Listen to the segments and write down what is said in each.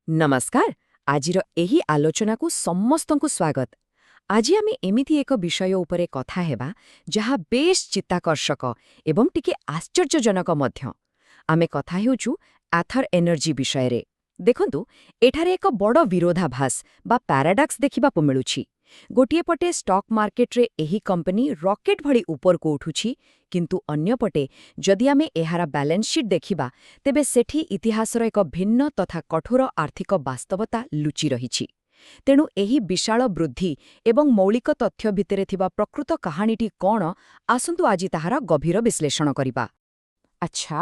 ନମସ୍କାର। ଆଜିର ଏହି ଆଲୋଚନାକୁ ସମସ୍ତଙ୍କୁ ସ୍ୱାଗତ। ଆଜି ଆମେ ଏମିତି ଏକ ବିଷୟ ଉପରେ କଥା ହେବା, ଯାହା ବେଶ୍ ଚିତ୍ତାକର୍ଷକ ଏବଂ ଟିକେ ଆଶ୍ଚର୍ଯ୍ୟଜନକ ମଧ୍ୟ। ଆମେ କଥା ହେଉଛୁ ଆଥର ଏନର୍ଜି ବିଷୟରେ। ଦେଖନ୍ତୁ, ଏଠାରେ ଏକ ବଡ଼ ବିରୋଧାଭାସ ବା ପ୍ୟାରାଡକ୍ସ ଦେଖିବାକୁ ମିଳୁଛି। ଗୋଟିଏ ପଟେ ଷ୍ଟକ୍ ମାର୍କେଟରେ ଏହି କମ୍ପାନୀ ରକେଟ୍ ଭଳି ଉପରକୁ ଉଠୁଛି, କିନ୍ତୁ ଅନ୍ୟପଟେ ଯଦି ଆମେ ଏହାର ବାଲାନ୍ସ ସିଟ୍ ଦେଖିବା, ତେବେ ସେଠି ଇତିହାସର ଏକ ଭିନ୍ନ ତଥା କଠୋର ଆର୍ଥିକ ବାସ୍ତବତା ଲୁଚି ରହିଛି। ତେଣୁ ଏହି ବିଶାଳ ବୃଦ୍ଧି ଏବଂ ମୌଳିକ ତଥ୍ୟ ଭିତରେ ଥିବା ପ୍ରକୃତ କାହାଣୀଟି କ'ଣ, ଆସନ୍ତୁ ଆଜି ତାହାର ଗଭୀର ବିଶ୍ଳେଷଣ କରିବା। ଆଚ୍ଛା,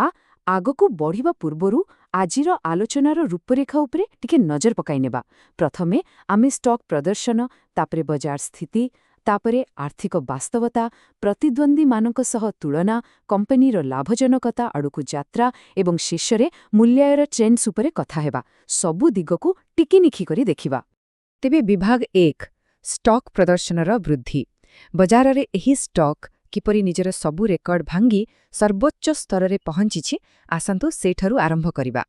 ଆଗକୁ ବଢ଼ିବା ପୂର୍ବରୁ ଆଜିର ଆଲୋଚନାର ରୂପରେଖା ଉପରେ ଟିକେ ନଜର ପକାଇନେବା। ପ୍ରଥମେ ଆମେ ଷ୍ଟକ୍ ପ୍ରଦର୍ଶନ, ତାପରେ ବଜାର ସ୍ଥିତି, ତାପରେ ଆର୍ଥିକ ବାସ୍ତବତା, ପ୍ରତିଦ୍ୱନ୍ଦ୍ୱୀମାନଙ୍କ ସହ ତୁଳନା, କମ୍ପାନୀର ଲାଭଜନକତା ଆଡ଼କୁ ଯାତ୍ରା ଏବଂ ଶେଷରେ ମୂଲ୍ୟାୟର ଟ୍ରେଣ୍ଡସ୍ ଉପରେ କଥା ହେବା। ସବୁ ଦିଗକୁ ଟିକିନିଖି କରି ଦେଖିବା। ତେବେ ବିଭାଗ 1, ଷ୍ଟକ୍ ପ୍ରଦର୍ଶନର ବୃଦ୍ଧି। ବଜାରରେ ଏହି ଷ୍ଟକ୍ କିପରି ନିଜର ସବୁ ରେକର୍ଡ ଭାଙ୍ଗି ସର୍ବୋଚ୍ଚ ସ୍ତରରେ ପହଞ୍ଚିଛି, ଆସନ୍ତୁ ସେଇଠାରୁ ଆରମ୍ଭ କରିବା।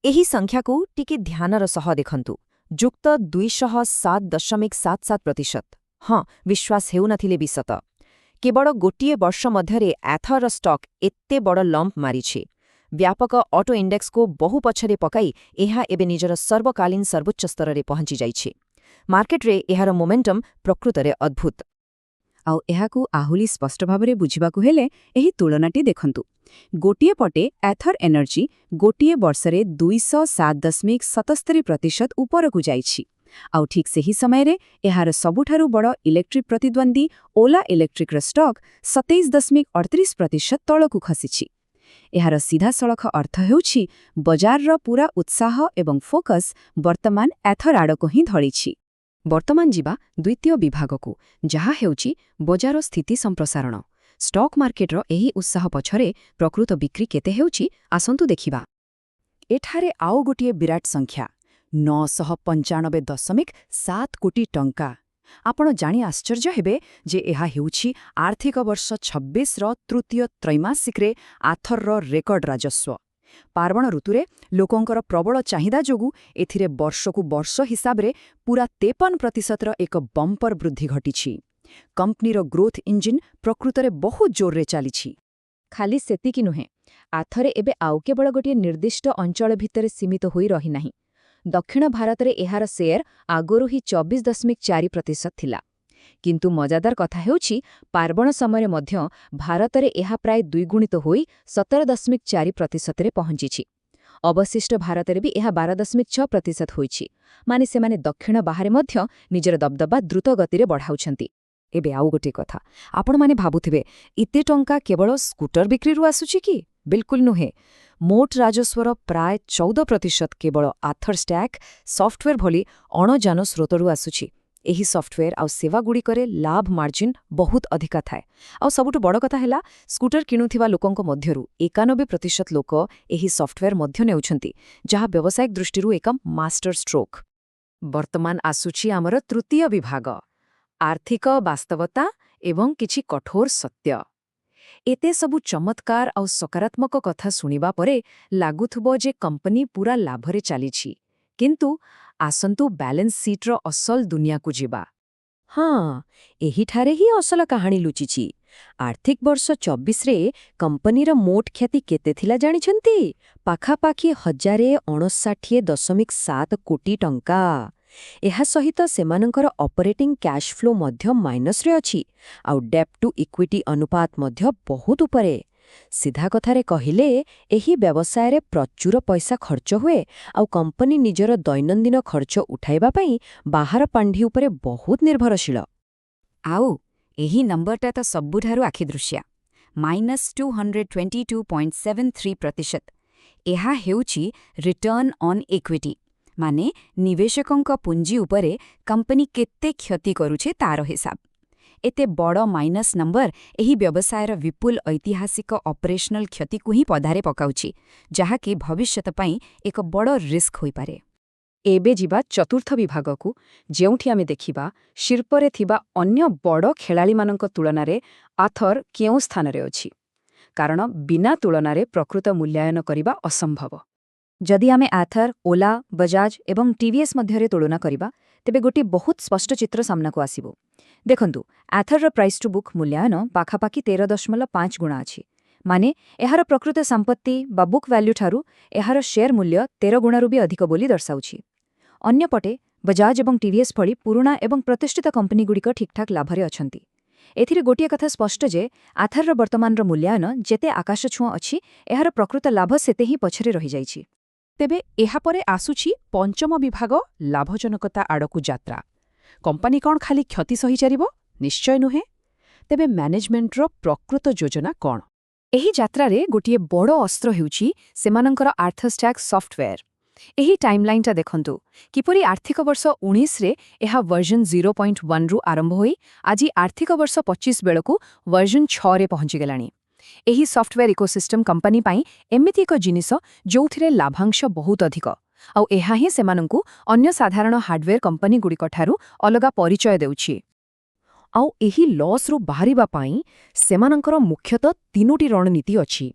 ଏହି ସଂଖ୍ୟାକୁ ଟିକେ ଧ୍ୟାନର ସହ ଦେଖନ୍ତୁ, ଯୁକ୍ତ 207.77%। ହଁ, ବିଶ୍ୱାସ ହେଉନଥିଲେ ବି ସତ। କେବଳ ଗୋଟିଏ ବର୍ଷ ମଧ୍ୟରେ ଆଥରର ଷ୍ଟକ୍ ଏତେ ବଡ଼ ଜମ୍ପ ମାରିଛି। ବ୍ୟାପକ ଅଟୋ ଇଣ୍ଡେକ୍ସକୁ ବହୁ ପଛରେ ପକାଇ ଏହା ଏବେ ନିଜର ସର୍ବକାଳୀନ ସର୍ବୋଚ୍ଚ ସ୍ତରରେ ପହଞ୍ଚିଯାଇଛି। ମାର୍କେଟରେ ଏହାର ମୋମେଣ୍ଟମ୍ ପ୍ରକୃତରେ ଅଦ୍ଭୁତ। ଆଉ ଏହାକୁ ଆହୁରି ସ୍ପଷ୍ଟ ଭାବରେ ବୁଝିବାକୁ ହେଲେ ଏହି ତୁଳନାଟି ଦେଖନ୍ତୁ। ଗୋଟିଏ ପଟେ ଆଥର ଏନର୍ଜି ଗୋଟିଏ ବର୍ଷରେ 207.77% ଉପରକୁ ଯାଇଛି, ଆଉ ଠିକ୍ ସେହି ସମୟରେ ଏହାର ସବୁଠାରୁ ବଡ଼ ଇଲେକ୍ଟ୍ରିକ୍ ପ୍ରତିଦ୍ୱନ୍ଦ୍ୱୀ ଓଲା ଇଲେକ୍ଟ୍ରିକ୍ର ଷ୍ଟକ୍ 27.38% ତଳକୁ ଖସିଛି। ଏହାର ସିଧାସଳଖ ଅର୍ଥ ହେଉଛି, ବଜାରର ପୂରା ଉତ୍ସାହ ଏବଂ ଫୋକସ୍ ବର୍ତ୍ତମାନ ଆଥର ଆଡ଼କୁ ହିଁ ଢଳିଛି। ବର୍ତ୍ତମାନ ଯିବା ଦ୍ୱିତୀୟ ବିଭାଗକୁ, ଯାହା ହେଉଛି ବଜାର ସ୍ଥିତି ସମ୍ପ୍ରସାରଣ। ଷ୍ଟକ୍ ମାର୍କେଟର ଏହି ଉତ୍ସାହ ପଛରେ ପ୍ରକୃତ ବିକ୍ରି କେତେ ହେଉଛି, ଆସନ୍ତୁ ଦେଖିବା। ଏଠାରେ ଆଉ ଗୋଟିଏ ବିରାଟ ସଂଖ୍ୟା, 995.7 କୋଟି ଟଙ୍କା। ଆପଣ ଜାଣି ଆଶ୍ଚର୍ଯ୍ୟ ହେବେ ଯେ ଏହା ହେଉଛି ଆର୍ଥିକ ବର୍ଷ 26ର ତୃତୀୟ ତ୍ରୈମାସିକରେ ଆଥରର ରେକର୍ଡ ରାଜସ୍ୱ। ପାର୍ବଣ ଋତୁରେ ଲୋକଙ୍କର ପ୍ରବଳ ଚାହିଦା ଯୋଗୁଁ ଏଥିରେ ବର୍ଷକୁ ବର୍ଷ ହିସାବରେ ପୂରା 53 ପ୍ରତିଶତର ଏକ ବମ୍ପର ବୃଦ୍ଧି ଘଟିଛି। କମ୍ପାନୀର ଗ୍ରୋଥ୍ ଇଞ୍ଜିନ୍ ପ୍ରକୃତରେ ବହୁତ ଜୋରରେ ଚାଲିଛି। ଖାଲି ସେତିକି ନୁହେଁ, ଆଥର ଏବେ ଆଉ କେବଳ ଗୋଟିଏ ନିର୍ଦ୍ଦିଷ୍ଟ ଅଞ୍ଚଳ ଭିତରେ ସୀମିତ ହୋଇ ରହିନାହିଁ। ଦକ୍ଷିଣ ଭାରତରେ ଏହାର ସେୟାର ଆଗରୁ ହିଁ 24.4% ଥିଲା। କିନ୍ତୁ ମଜାଦାର କଥା ହେଉଛି, ପାର୍ବଣ ସମୟରେ ମଧ୍ୟ ଭାରତରେ ଏହା ପ୍ରାୟ ଦ୍ୱିଗୁଣିତ ହୋଇ 17.4 ପ୍ରତିଶତରେ ପହଞ୍ଚିଛି। ଅବଶିଷ୍ଟ ଭାରତରେ ବି ଏହା 12.6% ହୋଇଛି। ମାନେ ସେମାନେ ଦକ୍ଷିଣ ବାହାରେ ମଧ୍ୟ ନିଜର ଦବଦବା ଦ୍ରୁତ ଗତିରେ ବଢ଼ାଉଛନ୍ତି। ଏବେ ଆଉ ଗୋଟିଏ କଥା। ଆପଣମାନେ ଭାବୁଥିବେ, ଏତେ ଟଙ୍କା କେବଳ ସ୍କୁଟର ବିକ୍ରିରୁ ଆସୁଛି କି? ବିଲକୁଲ ନୁହେଁ। ମୋଟ ରାଜସ୍ୱର ପ୍ରାୟ 14% କେବଳ ଆଥର ଷ୍ଟ୍ୟାକ୍ ସଫ୍ଟୱେର୍ ଭଳି ଅଣଯାନ ସ୍ରୋତରୁ ଆସୁଛି। ଏହି ସଫ୍ଟୱେର୍ ଆଉ ସେବାଗୁଡ଼ିକରେ ଲାଭ ମାର୍ଜିନ୍ ବହୁତ ଅଧିକା ଥାଏ। ଆଉ ସବୁଠୁ ବଡ଼ କଥା ହେଲା, ସ୍କୁଟର କିଣୁଥିବା ଲୋକଙ୍କ ମଧ୍ୟରୁ 91% ଲୋକ ଏହି ସଫ୍ଟୱେର୍ ମଧ୍ୟ ନେଉଛନ୍ତି, ଯାହା ବ୍ୟବସାୟିକ ଦୃଷ୍ଟିରୁ ଏକ ମାଷ୍ଟର ଷ୍ଟ୍ରୋକ୍। ବର୍ତ୍ତମାନ ଆସୁଛି ଆମର ତୃତୀୟ ବିଭାଗ, ଆର୍ଥିକ ବାସ୍ତବତା ଏବଂ କିଛି କଠୋର ସତ୍ୟ। ଏତେ ସବୁ ଚମତ୍କାର ଆଉ ସକାରାତ୍ମକ କଥା ଶୁଣିବା ପରେ ଲାଗୁଥିବ ଯେ କମ୍ପାନୀ ପୂରା ଲାଭରେ ଚାଲିଛି। କିନ୍ତୁ ଆସନ୍ତୁ ବାଲାନ୍ସ ସିଟ୍ର ଅସଲ ଦୁନିଆକୁ ଯିବା। ହଁ, ଏହିଠାରେ ହିଁ ଅସଲ କାହାଣୀ ଲୁଚିଛି। ଆର୍ଥିକ ବର୍ଷ 24ରେ କମ୍ପାନୀର ମୋଟ କ୍ଷତି କେତେ ଥିଲା ଜାଣିଛନ୍ତି? ପାଖାପାଖି 1059.7 କୋଟି ଟଙ୍କା। ଏହା ସହିତ ସେମାନଙ୍କର ଅପରେଟିଂ କ୍ୟାଶ୍ ଫ୍ଲୋ ମଧ୍ୟ ମାଇନସ୍ରେ ଅଛି, ଆଉ ଡେବ୍ଟ ଟୁ ଇକ୍ୱିଟି ଅନୁପାତ ମଧ୍ୟ ବହୁତ ଉପରେ। ସିଧା କଥାରେ କହିଲେ, ଏହି ବ୍ୟବସାୟରେ ପ୍ରଚୁର ପଇସା ଖର୍ଚ୍ଚ ହୁଏ, ଆଉ କମ୍ପାନୀ ନିଜର ଦୈନନ୍ଦିନ ଖର୍ଚ୍ଚ ଉଠାଇବା ପାଇଁ ବାହାର ପାଣ୍ଠି ଉପରେ ବହୁତ ନିର୍ଭରଶୀଳ। ଆଉ ଏହି ନମ୍ବରଟା ତ ସବୁଠାରୁ ଆଖିଦୃଶିଆ, -222.73%। ଏହା ହେଉଛି ରିଟର୍ଣ୍ଣ ଅନ୍ ଇକ୍ୱିଟି, ମାନେ ନିବେଶକଙ୍କ ପୁଞ୍ଜି ଉପରେ କମ୍ପାନୀ କେତେ କ୍ଷତି କରୁଛି ତାର ହିସାବ। ଏତେ ବଡ଼ ମାଇନସ୍ ନମ୍ବର ଏହି ବ୍ୟବସାୟର ବିପୁଳ ଐତିହାସିକ ଅପରେସନାଲ କ୍ଷତିକୁ ହିଁ ପଦାରେ ପକାଉଛି, ଯାହାକି ଭବିଷ୍ୟତ ପାଇଁ ଏକ ବଡ଼ ରିସ୍କ ହୋଇପାରେ। ଏବେ ଯିବା ଚତୁର୍ଥ ବିଭାଗକୁ, ଯେଉଁଠି ଆମେ ଦେଖିବା ଶିଳ୍ପରେ ଥିବା ଅନ୍ୟ ବଡ଼ ଖେଳାଳିମାନଙ୍କ ତୁଳନାରେ ଆଥର କେଉଁ ସ୍ଥାନରେ ଅଛି। କାରଣ ବିନା ତୁଳନାରେ ପ୍ରକୃତ ମୂଲ୍ୟାୟନ କରିବା ଅସମ୍ଭବ। ଯଦି ଆମେ ଆଥର, ଓଲା, ବଜାଜ ଏବଂ ଟିଭିଏସ୍ ମଧ୍ୟରେ ତୁଳନା କରିବା, ତେବେ ଗୋଟିଏ ବହୁତ ସ୍ପଷ୍ଟ ଚିତ୍ର ସାମ୍ନାକୁ ଆସିବ। ଦେଖନ୍ତୁ, ଆଥରର ପ୍ରାଇସ୍ ଟୁ ବୁକ୍ ମୂଲ୍ୟାୟନ ପାଖାପାଖି 13.5 ଗୁଣା ଅଛି। ମାନେ ଏହାର ପ୍ରକୃତ ସମ୍ପତ୍ତି ବା ବୁକ୍ ଭ୍ୟାଲ୍ୟୁଠାରୁ ଏହାର ସେୟାର ମୂଲ୍ୟ 13 ଗୁଣାରୁ ବି ଅଧିକ ବୋଲି ଦର୍ଶାଉଛି। ଅନ୍ୟପଟେ ବଜାଜ ଏବଂ ଟିଭିଏସ୍ ଭଳି ପୁରୁଣା ଏବଂ ପ୍ରତିଷ୍ଠିତ କମ୍ପାନୀଗୁଡ଼ିକ ଠିକ୍ଠାକ୍ ଲାଭରେ ଅଛନ୍ତି। ଏଥିରେ ଗୋଟିଏ କଥା ସ୍ପଷ୍ଟ ଯେ ଆଥରର ବର୍ତ୍ତମାନର ମୂଲ୍ୟାୟନ ଯେତେ ଆକାଶଛୁଆଁ ଅଛି, ଏହାର ପ୍ରକୃତ ଲାଭ ସେତେ ହିଁ ପଛରେ ରହିଯାଇଛି। ତେବେ ଏହାପରେ ଆସୁଛି ପଞ୍ଚମ ବିଭାଗ, ଲାଭଜନକତା ଆଡ଼କୁ ଯାତ୍ରା। କମ୍ପାନୀ କ'ଣ ଖାଲି କ୍ଷତି ସହିଚାରିବ? ନିଶ୍ଚୟ ନୁହେଁ। ତେବେ ମ୍ୟାନେଜମେଣ୍ଟର ପ୍ରକୃତ ଯୋଜନା କ'ଣ? ଏହି ଯାତ୍ରାରେ ଗୋଟିଏ ବଡ଼ ଅସ୍ତ୍ର ହେଉଛି ସେମାନଙ୍କର ଆର୍ଥରଷ୍ଟାକ୍ ସଫ୍ଟୱେୟାର। ଏହି ଟାଇମ୍ଲାଇନ୍ଟା ଦେଖନ୍ତୁ, କିପରି ଆର୍ଥିକ ବର୍ଷ 19ରେ ଏହା ଭର୍ଜନ 0.1ରୁ ଆରମ୍ଭ ହୋଇ ଆଜି ଆର୍ଥିକ ବର୍ଷ 25 ବେଳକୁ ଭର୍ଜନ 6ରେ ପହଞ୍ଚିଗଲାଣି। ଏହି ସଫ୍ଟୱେୟାର ଇକୋସିଷ୍ଟମ୍ କମ୍ପାନୀ ପାଇଁ ଏମିତି ଏକ ଜିନିଷ ଯେଉଁଥିରେ ଲାଭାଂଶ ବହୁତ ଅଧିକ, ଆଉ ଏହା ହିଁ ସେମାନଙ୍କୁ ଅନ୍ୟ ସାଧାରଣ ହାର୍ଡୱେୟାର କମ୍ପାନୀଗୁଡ଼ିକଠାରୁ ଅଲଗା ପରିଚୟ ଦେଉଛି। ଆଉ ଏହି ଲସ୍ରୁ ବାହାରିବା ପାଇଁ ସେମାନଙ୍କର ମୁଖ୍ୟତଃ ତିନୋଟି ରଣନୀତି ଅଛି।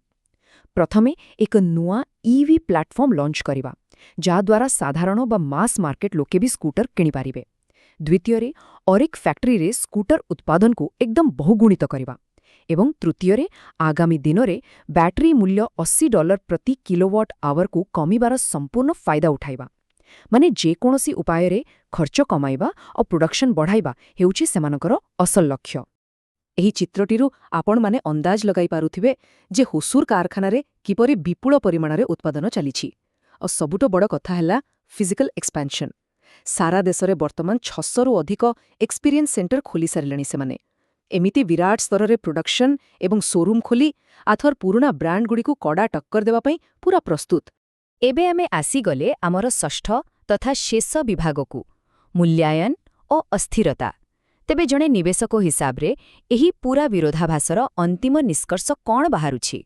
ପ୍ରଥମେ, ଏକ ନୂଆ ଇଭି ପ୍ଲାଟଫର୍ମ ଲଞ୍ଚ କରିବା, ଯାହାଦ୍ୱାରା ସାଧାରଣ ବା ମାସ୍ ମାର୍କେଟ ଲୋକେ ବି ସ୍କୁଟର କିଣିପାରିବେ। ଦ୍ୱିତୀୟରେ, ଅରିକ୍ ଫ୍ୟାକ୍ଟ୍ରିରେ ସ୍କୁଟର ଉତ୍ପାଦନକୁ ଏକଦମ ବହୁଗୁଣିତ କରିବା ଏବଂ ତୃତୀୟରେ, ଆଗାମୀ ଦିନରେ ବ୍ୟାଟେରୀ ମୂଲ୍ୟ $80 ପ୍ରତି କିଲୋୱାଟ୍ ଆୱାରକୁ କମିବାର ସମ୍ପୂର୍ଣ୍ଣ ଫାଇଦା ଉଠାଇବା। ମାନେ ଯେକୌଣସି ଉପାୟରେ ଖର୍ଚ୍ଚ କମାଇବା ଆଉ ପ୍ରଡକ୍ସନ ବଢ଼ାଇବା ହେଉଛି ସେମାନଙ୍କର ଅସଲ ଲକ୍ଷ୍ୟ। ଏହି ଚିତ୍ରଟିରୁ ଆପଣମାନେ ଅନ୍ଦାଜ ଲଗାଇ ପାରୁଥିବେ ଯେ ହୋସୁର କାରଖାନାରେ କିପରି ବିପୁଳ ପରିମାଣରେ ଉତ୍ପାଦନ ଚାଲିଛି। ଆଉ ସବୁଠୁ ବଡ଼ କଥା ହେଲା ଫିଜିକାଲ ଏକ୍ସପାନ୍ସନ୍। ସାରା ଦେଶରେ ବର୍ତ୍ତମାନ 600ରୁ ଅଧିକ ଏକ୍ସପିରିଏନ୍ସ ସେଣ୍ଟର ଖୋଲି ସାରିଲେଣି ସେମାନେ। ଏମିତି ବିରାଟ ସ୍ତରରେ ପ୍ରଡକ୍ସନ ଏବଂ ଶୋରୁମ୍ ଖୋଲି ଆଥର ପୁରୁଣା ବ୍ରାଣ୍ଡଗୁଡ଼ିକୁ କଡ଼ା ଟକ୍କର ଦେବା ପାଇଁ ପୂରା ପ୍ରସ୍ତୁତ। ଏବେ ଆମେ ଆସିଗଲେ ଆମର ଷଷ୍ଠ ତଥା ଶେଷ ବିଭାଗକୁ, ମୂଲ୍ୟାୟନ ଓ ଅସ୍ଥିରତା। ତେବେ ଜଣେ ନିବେଶକ ହିସାବରେ ଏହି ପୂରା ବିରୋଧାଭାସର ଅନ୍ତିମ ନିଷ୍କର୍ଷ କ'ଣ ବାହାରୁଛି?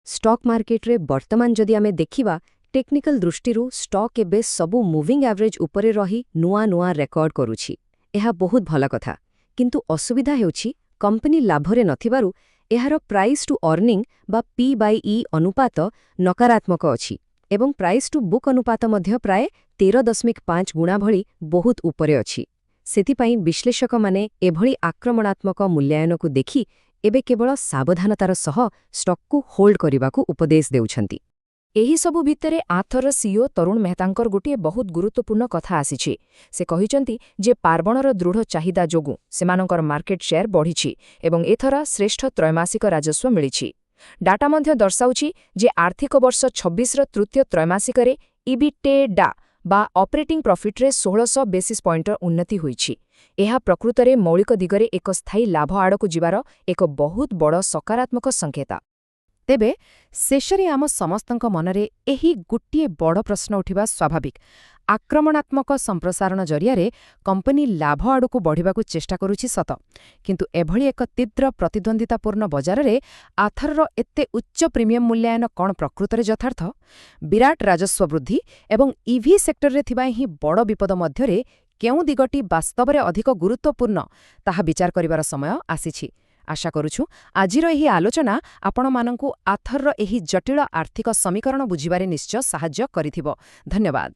ଷ୍ଟକ୍ ମାର୍କେଟରେ ବର୍ତ୍ତମାନ ଯଦି ଆମେ ଦେଖିବା, ଟେକ୍ନିକାଲ ଦୃଷ୍ଟିରୁ ଷ୍ଟକ୍ ଏବେ ସବୁ ମୁଭିଂ ଆଭରେଜ୍ ଉପରେ ରହି ନୂଆ ନୂଆ ରେକର୍ଡ କରୁଛି। ଏହା ବହୁତ ଭଲ କଥା। କିନ୍ତୁ ଅସୁବିଧା ହେଉଛି, କମ୍ପାନୀ ଲାଭରେ ନଥିବାରୁ ଏହାର ପ୍ରାଇସ୍ ଟୁ ଅର୍ଣ୍ଣିଂ ବା ପି ବାଇ ଇ ଅନୁପାତ ନକାରାତ୍ମକ ଅଛି ଏବଂ ପ୍ରାଇସ୍ ଟୁ ବୁକ୍ ଅନୁପାତ ମଧ୍ୟ ପ୍ରାୟ 13.5 ଗୁଣା ଭଳି ବହୁତ ଉପରେ ଅଛି। ସେଥିପାଇଁ ବିଶ୍ଳେଷକମାନେ ଏଭଳି ଆକ୍ରମଣାତ୍ମକ ମୂଲ୍ୟାୟନକୁ ଦେଖି ଏବେ କେବଳ ସାବଧାନତାର ସହ ଷ୍ଟକ୍କୁ ହୋଲ୍ଡ କରିବାକୁ ଉପଦେଶ ଦେଉଛନ୍ତି। ଏହିସବୁ ଭିତରେ ଆଥରର ସିଇଓ ତରୁଣ ମେହତାଙ୍କର ଗୋଟିଏ ବହୁତ ଗୁରୁତ୍ୱପୂର୍ଣ୍ଣ କଥା ଆସିଛି। ସେ କହିଛନ୍ତି ଯେ ପାର୍ବଣର ଦୃଢ଼ ଚାହିଦା ଯୋଗୁଁ ସେମାନଙ୍କର ମାର୍କେଟ ସେୟାର ବଢ଼ିଛି ଏବଂ ଏଥର ଶ୍ରେଷ୍ଠ ତ୍ରୈମାସିକ ରାଜସ୍ୱ ମିଳିଛି। ଡାଟା ମଧ୍ୟ ଦର୍ଶାଉଛି ଯେ ଆର୍ଥିକ ବର୍ଷ 26ର ତୃତୀୟ ତ୍ରୈମାସିକରେ ଇବିଟେଡା ବା ଅପରେଟିଂ ପ୍ରଫିଟ୍ରେ 1600 ବେସିସ୍ ପଏଣ୍ଟର ଉନ୍ନତି ହୋଇଛି। ଏହା ପ୍ରକୃତରେ ମୌଳିକ ଦିଗରେ ଏକ ସ୍ଥାୟୀ ଲାଭ ଆଡ଼କୁ ଯିବାର ଏକ ବହୁତ ବଡ଼ ସକାରାତ୍ମକ ସଂକେତ। ତେବେ ଶେଷରେ ଆମ ସମସ୍ତଙ୍କ ମନରେ ଏହି ଗୋଟିଏ ବଡ଼ ପ୍ରଶ୍ନ ଉଠିବା ସ୍ୱାଭାବିକ। ଆକ୍ରମଣାତ୍ମକ ସମ୍ପ୍ରସାରଣ ଜରିଆରେ କମ୍ପାନୀ ଲାଭ ଆଡ଼କୁ ବଢ଼ିବାକୁ ଚେଷ୍ଟା କରୁଛି ସତ, କିନ୍ତୁ ଏଭଳି ଏକ ତୀବ୍ର ପ୍ରତିଦ୍ୱନ୍ଦ୍ୱିତାପୂର୍ଣ୍ଣ ବଜାରରେ ଆଥରର ଏତେ ଉଚ୍ଚ ପ୍ରିମିୟମ ମୂଲ୍ୟାୟନ କ'ଣ ପ୍ରକୃତରେ ଯଥାର୍ଥ? ବିରାଟ ରାଜସ୍ୱ ବୃଦ୍ଧି ଏବଂ ଇଭି ସେକ୍ଟରରେ ଥିବା ଏହି ବଡ଼ ବିପଦ ମଧ୍ୟରେ କେଉଁ ଦିଗଟି ବାସ୍ତବରେ ଅଧିକ ଗୁରୁତ୍ୱପୂର୍ଣ୍ଣ, ତାହା ବିଚାର କରିବାର ସମୟ ଆସିଛି। ଆଶା କରୁଛୁ ଆଜିର ଏହି ଆଲୋଚନା ଆପଣମାନଙ୍କୁ ଆଥରର ଏହି ଜଟିଳ ଆର୍ଥିକ ସମୀକରଣ ବୁଝିବାରେ ନିଶ୍ଚୟ ସାହାଯ୍ୟ କରିଥିବ। ଧନ୍ୟବାଦ।